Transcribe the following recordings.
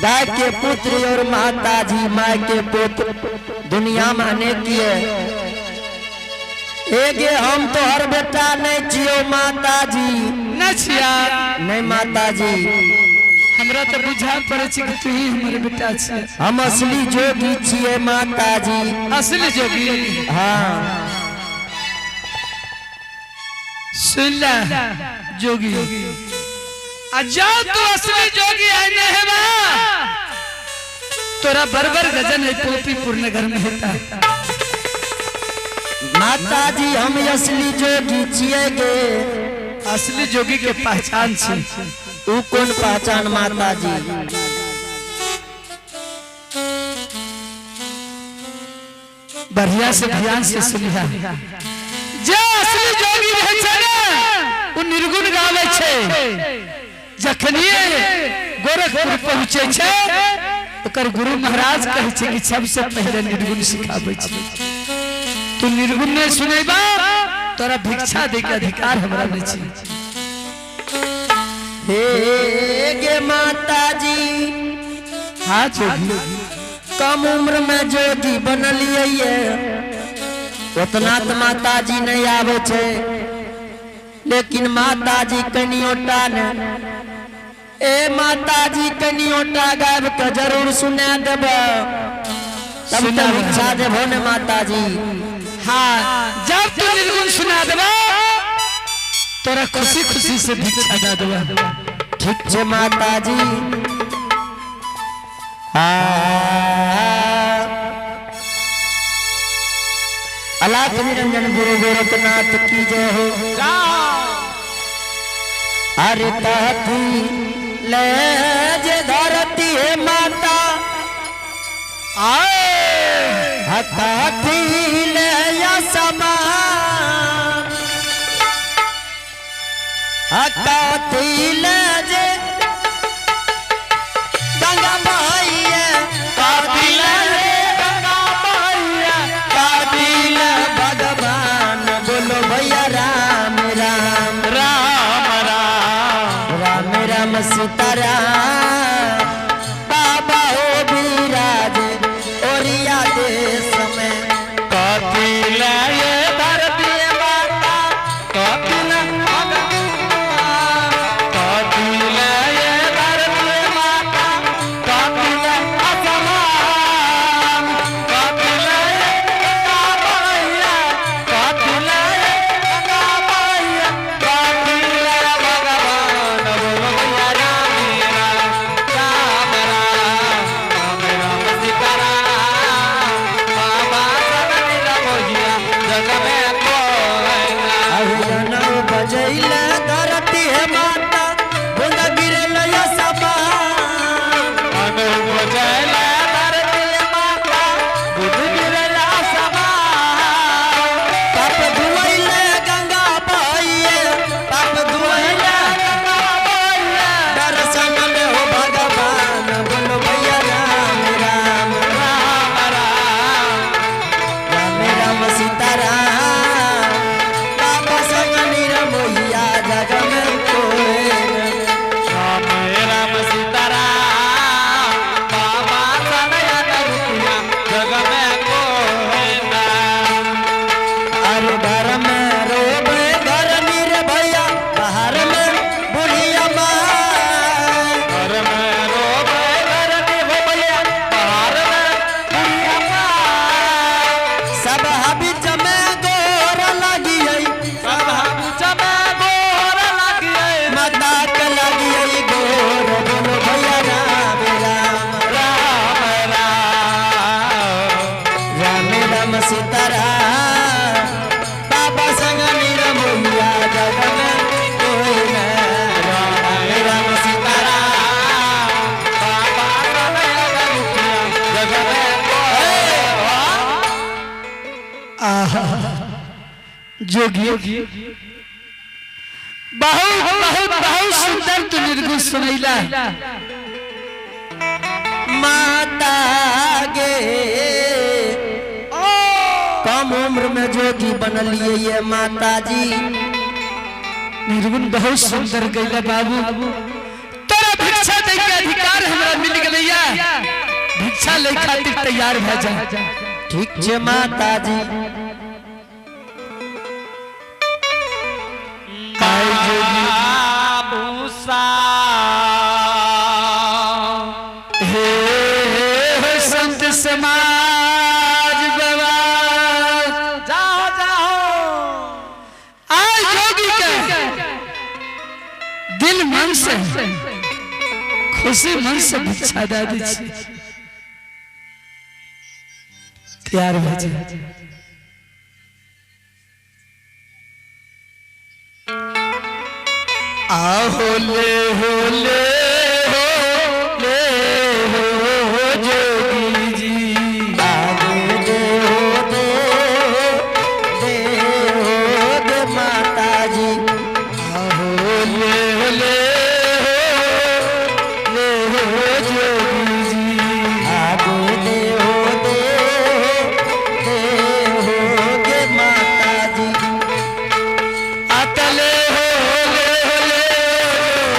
दाय के पुत्र और माता जी my के पुत्र दुनिया में अनेक ये। एगे हम तो हर बेटा नहीं छियो माता जी। न छिया? नहीं माता जी। हमरा तो बुझा पड़े छै कि तू ही हमर बेटा छियै। हम असली जोगी छियै माता जी। असली जोगी? हाँ। सुन ले जोगी, आ जाओ तू असली जोगी है नहीं है बा तोरा बरबर गजन है पोपीपुर नगर में होता। माता जी, हम असली जोगी छियै गे। असली जोगी के पहचान छे। ऊ कौन पहचान माता जी? बढ़िया से ध्यान से सुनिहा, जे असली जोगी रहे छै ने उ निर्गुण गावे छै। जखनिए गोरखपुर पहुँचे छै, ओकर गुरु महाराज कहै छै कि सबसे पहले निर्गुण सिखाबै छै। तू निर्गुण नहीं सुनेबा, तोरा भिक्षा दे के अधिकार हमरा नहीं छै। हे गे माता जी। हाँ जोगी। कम उम्र में जोगी बनलियै ये, उतना तो माता जी नहीं आवे छै, लेकिन माता जी कनियोटा ने, ए माता जी, कनियोटा गाबि के जरूर सुना देब, तब तो सुनाबे। भिक्षा देबो ने माता जी। हाँ, जब तू निर्गुण सुना देबा, तोरा खुशी खुशी से भिक्षा दे देबा। ठीक छै माता जी। अलाख निरंजन गुरु गोरखनाथ की जय हो। अरे कहती ले जे धरती है माता। आए। हथी ले या समान हथी ले जे गंगा माइया कातिल रे गंगा माइया कातिल भगवान, बोलो भैया राम राम। राम राम। राम राम सीता राम, बाबा हो विराज ओरिया देश में। कपिल ये धरती माता कपिल भगवान, कपिल ये धरती माता कपिल असमान, कपिल ये गंगा मैया, कपिल ये गंगा मैया, कपिल भगवान, बोलो भैया राम राम राम राम राम राम सीता राम, बाबा सगन रमोहिया जग में कोई ना। अभिजनव बजैले धरती है माता, बूंद गिरल या समान। अनुप जल धरती माता, बुद्ध गिरला समान। पाप धुआइले गंगा बहैये, पाप धुआइले गंगा मैया। दर्शन में हो भगवान, बोलो भैया राम राम। राम राम। राम राम सीता राम, बाबा संग निरमोहिया जग में कोई न। राम राम सीता राम, बाबा सनया रुकिया जग में कोई ना। अरे घर में रोबे घर नीर भैया, बाहर में बुढ़िया माँ। घर में रोबे घर में भैया, बाहर में बुढ़िया माँ। सब बीच में गोर लगियै। सब बीच में गोर लगियै। माता के लगियै गोर, बोलो भैया राम राम। राम राम। राम राम सीता राम, बाबा संग निरमोहिया जग में कोई न। राम राम सीता राम, बाबा सनया रुकिया जग में कोई। आहा जोगी, बहुत बहुत बहुत सुंदर तू निर्गुण सुनैला। माता गे, कम उम्र में जोगी बनलिए ये माता जी। निर्गुण बहुत सुंदर गैला बाबू, तोरा भिक्षा दे के अधिकार हमरा मिल गेलैया। भिक्षा ले खातिर तैयार भए जा। ठीक छे माताजी। आय जोगी भूषा हे हे संत समाज बाबा, जाओ जाओ। आय जोगी के दिल मन से खुशी मन से भिक्षा दे दी छी। तैयार भए जा। आहो ले हो ले हो ले हो जोगी जी। आगे दे हो दे दे हो दे माताजी। आहो ले हो ले हो ले हो जोगी जी। आगे दे हो दे दे हो दे माताजी। अतले हो ले हो ले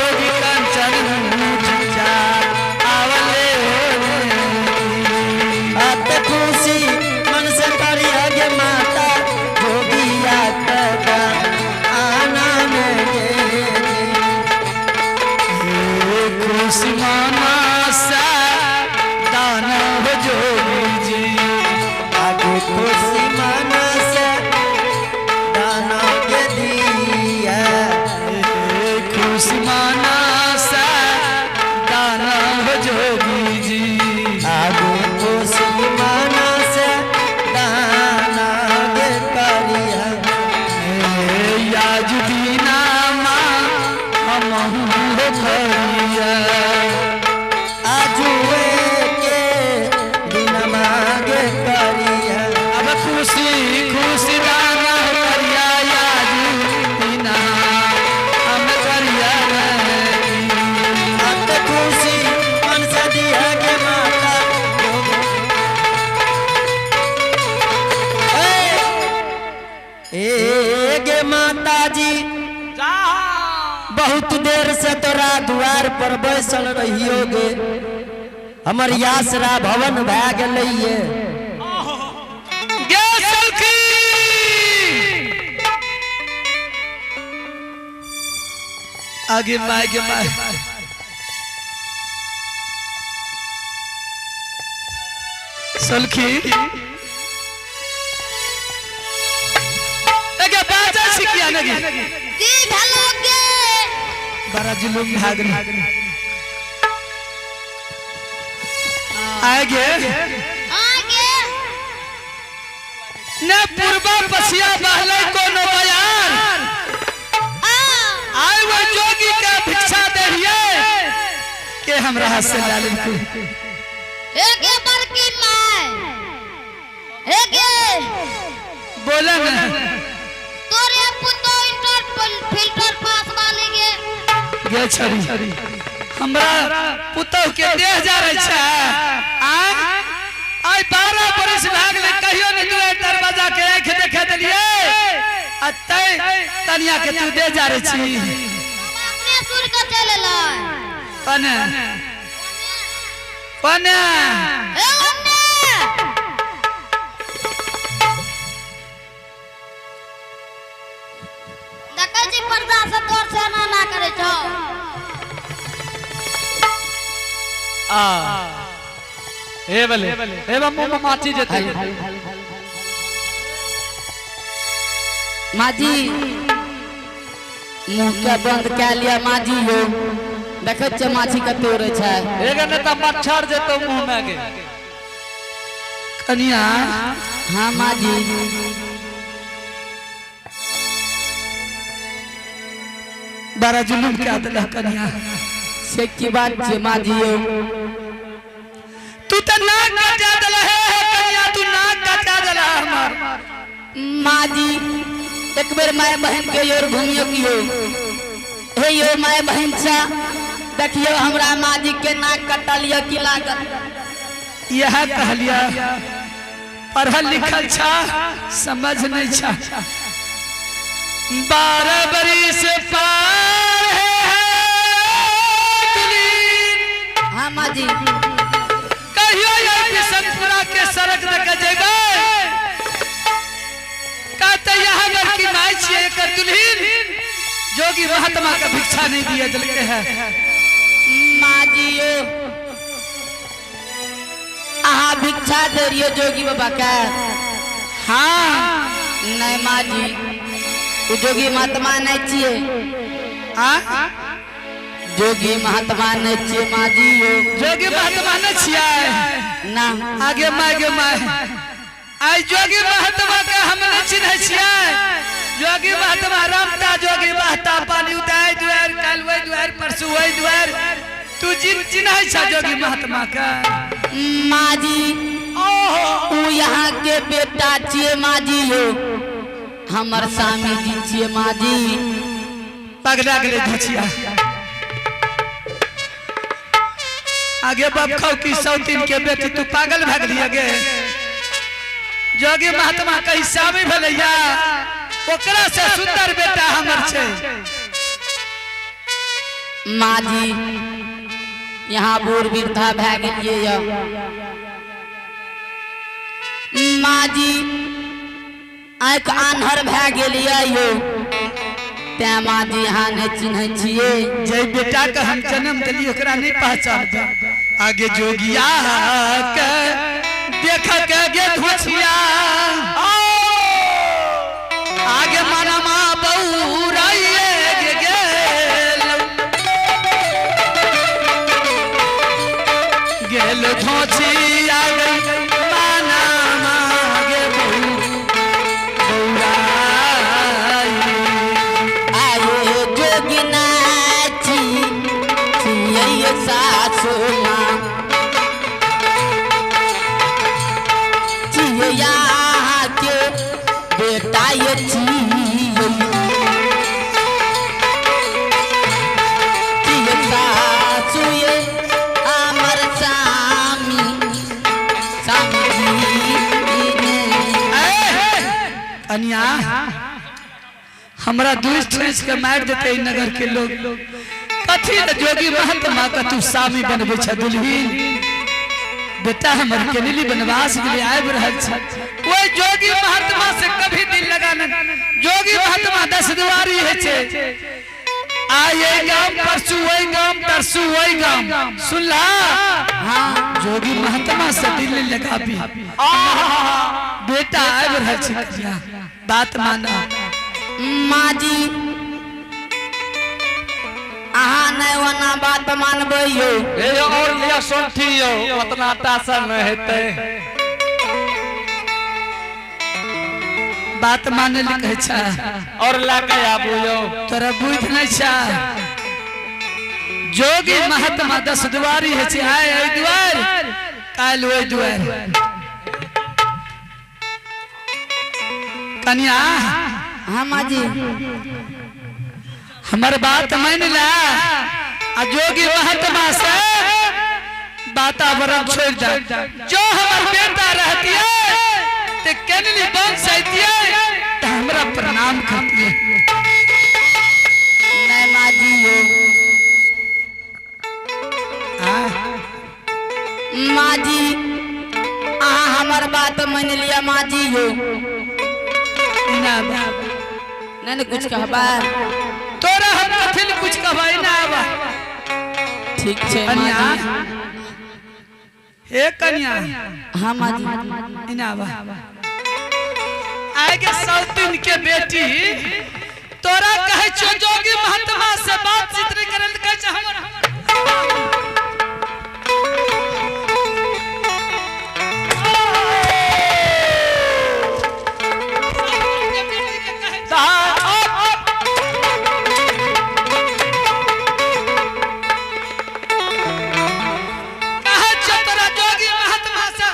जोगी कंचन ऊंचा आवले हो। अत खुशी मन से करी आगे माता जोगिया कदा आना में गे। खुशी माना सा दाना हो जोगी जी। आगे खुशी मन से दाना के दिया। खुशी माना सा दाना हो जोगी जी। आगे खुशी मन से दाना के करिया। याज दीना माँ हम हो करिया। आजुए के दिन मांगे करिया। अब खुशी खुशी दाना हो करिया याज दीना हम करिया रे। अत खुशी मन से दिया के माता। ए गे माता जी, जाओ। बहुत देर से तोरा द्वार पर बैसल रहियो गे, हमर यासरा भवन भए गेलैये। गे सलखी आगे माय गे my. सलखी एगे बाजा सिकिया नगे की भेलो गे? बड़ा जुलुम भाग आगे आगे। ने पूर्वा पसिया बहले कोनो बयार आ आए वो जोगी के भिक्षा दे हिए के हमरा हाथ से लाल के। एगे बड़की my, एगे। बोले न। तोरे पुतो इंटर फिल्टर पास वाले गे। गे छड़ी हमरा पुतोह के देह जा रहे छै। आय आय 12 बरिस भाग ले कहियो ने तू दरवाजा के आंख देखे देलिए आ तै तनिया के तू दे जा रहे छी। अपने सुर के चल एलै। कने कने ए ओन्ने। देखै छी पर्दा से तोर से ना ना करै छौ। आ हे बले हे बा मुंह में माची जेते। माँ जी मुँह के बंद कए लिया माँ जी यो, देखै छियै माछी कते उड़ै छै। एगे ने त मच्छर जेतो मुंह में गे। कनिया। हाँ माँ जी। बड़ा जुलुम क्या दिला कनिया। से की बात छै माँ जी यो? तू त नाक कटा दिला हे हे कनिया, तू नाक कटा दिला हमर। माँ जी एक बेर my बहन के your घूमियो कियो। हे यो my बहन सा देखियो हमरा माँ जी के नाक कटल यऽ की लागल। यह कहलिया पढ़ल लिखल छा समझ नहीं छा। 12 बरिस पार है दुलीन। हाँ माँ जी। कहियो कहियो ये किशनपुरा के सड़क देखे जेबै कहते यहाँ लड़की माय छियै एकर दुल्हिन जोगी महात्मा के भिक्षा नहीं दिए दिलके है। माँ जी यो, अहाँ भिक्षा दे रहियो जोगी बाबा के? हाँ। नहीं माँ जी, उ जोगी महात्मा नहीं छियै। आ? जोगी महात्मा नहीं छियै माँ जी यो। जोगी महात्मा नहीं छियै? ना। आगे माय, गे माय, आई जोगी महात्मा के हम नहीं चिन्है छियै। जोगी महात्मा रामता जोगी बहता पानी उदाय दुआर, काल वही दुआर, परसू वही दुआर। तू जिन चिन्है छ जोगी महात्मा के? माँ जी, उ यहाँ के बेटा छियै माँ जी यो, हमर स्वामी जी छियै माँ जी। पगला गेलै धोचिया। आगे बाप खाओ की सौतीन के बेटी, तू पागल भऽ गेली। आगे जोगी महात्मा के स्वामी भेलैया, ओकरा से सुंदर बेटा हमर छै। माँ जी, यहाँ बूढ़ वृद्धा भए गेलियै यऽ। माँ जी, आँखि आन्हर भए गेलियै यो, तें माँ जी अहाँ नहि चिन्है छियै। जे बेटा के हम जन्म देली ओकरा नहीं पहचानबै? आगे जोगिया के देख के गे धोछिया, आगे मनमा बौराइए गे गेल गेल धोछिया गई मनमा गे बौराई। आये जोगी नाची छियै सासु माँ, छियै अहाँके बेटा ये छियै, छियै सासु ये हमर स्वामी, स्वामी जी। कनिया, हमरा दुष्ट ठूस के मार देते ई नगर के लोग। कथी न जोगी महात्मा का तू स्वामी बनबै छ दुल्हिन? बेटा हमर केनेली बनवास के लिए आबि रहल छ। ओहि जोगी महात्मा से कभी दिल लगाना। जोगी महात्मा 10 दुआरी है छै, आय ये गाम, परसू वही गाम, तरसू वही गाम। सुनला? हाँ। जोगी महात्मा से दिल नहीं लगाबी। बेटा आबि रहल छै कनिया, बात माना। माँ जी, अहाँ नहि ओना बात मानबै यौ। हे यौ, और लिया सोंठी यौ, ओतना आटा से नहि हेतै। बात माने ले कहै छै। और लए के आबू यौ। तोरा बुझ नहीं छ, जोगी महात्मा 10 दुआरी है छै, आय एहि दुआर, काल्हि ओहि दुआर। कनिया। हाँ माँ जी। हमर बात मान ला आ जोगी महात्मा से वातावरण छोड़ दे। जो हमर बेटा रहती है ते केनली वंश आती है ते हमरा प्रणाम करती है। नहीं माँ जी यौ। आ? माँ जी, अहाँ हमर बात मान लिया माँ जी यौ। ना बा। नहीं ने कुछ कहबा? तोरा हम कथी ले कुछ कहबै ना आबा। ठीक छै माँ कनिया। जी। हे कनिया। हाँ माँ जी। इना आबा। आगे सौतीन के बेटी, तोरा कहै छौ जोगी महात्मा से बातचीत नहीं करे ले, कहै छै हमर कहै छौ तोरा जोगी महात्मा से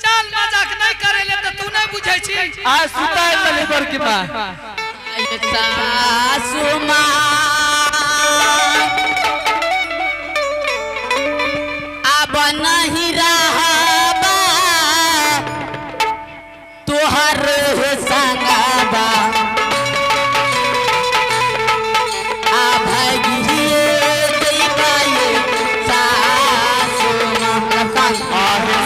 चाल मजाक नहीं करे ले, तऽ तू नहीं बुझै छी। आ सुताइ देली बड़की माँ। सासु माँ, अब नहीं रहबा तोहर संगबा, आ भगिए जइबा ये सासु माँ।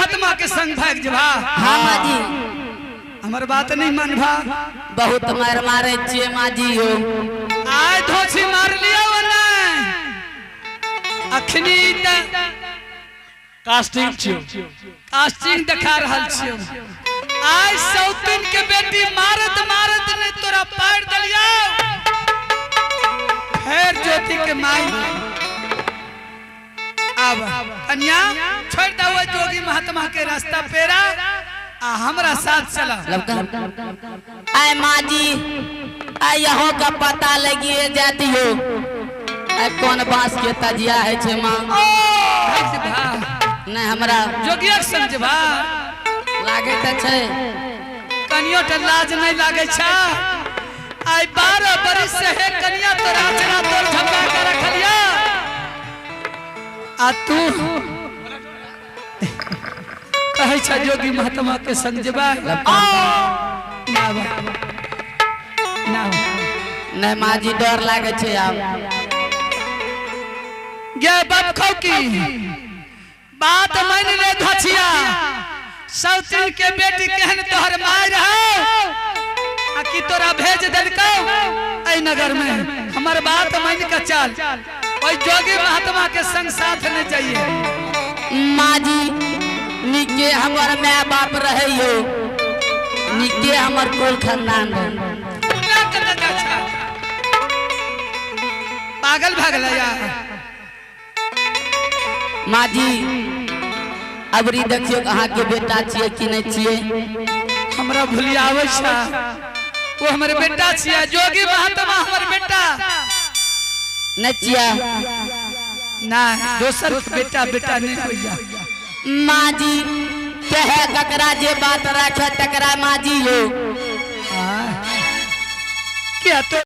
महात्मा के संग भाग जबा। हाँ माँ जी। हमर बात नहीं मानभा? बहुत मार मारे छियै माँ जी यो। आय धोछी मार लिया वो नहीं अखनी त कास्टिंग छियो। कास्टिंग देखा रहल छियो। आय सौतीन के बेटी मारत मारत ने तोरा पार दलिया। फेर ज्योति के माई आब कन्या छोड़ दो वो जोगी महात्मा के रास्ता पेरा आ हमरा साथ चला। लबका आय माँ जी, आय यहाँ का पता लगिए जाती हो, आय कौन बांस के तजिया है छे माँ। भाग जेबा। नहीं हमरा जोगिया के संग जेबा। लागे त छै। कनियो के लाज नहीं लागे छा? आइ 12 बरिस से हे कनिया तोरा अचरा तोर झपका के रखलिया आ तू कहै छ जोगी महात्मा के संग जेबा। ना बा, ना। नहीं माँ जी, डर लागे छै आब। गे बाप खौ की बात मान ले धछिया, सौतीन के बेटी केहन तोहर माय रहो आ की तोरा भेज देलकौ एहि नगर में। हमर बात मान के चल, ओहि जोगी महात्मा के संग साथ न जाइए। माँ जी, निके हमर my बाप रहे हो, निके हमर कुल खानदान रहे। ना कतऽ जाइ छै? पागल भए गेलै यार। माँ जी, अबरी देखियौ अहाँ के बेटा छियै कि नहीं छियै। हमरा भुलियाबै छै, वो हमर बेटा छियै, जोगी महात्मा हमर बेटा नहीं छियै? ना, दोसर के बेटा बेटा नहीं होइया। माँ जी, कहे ककरा जे बात राखे तकरा माँ जी हो। क्या तो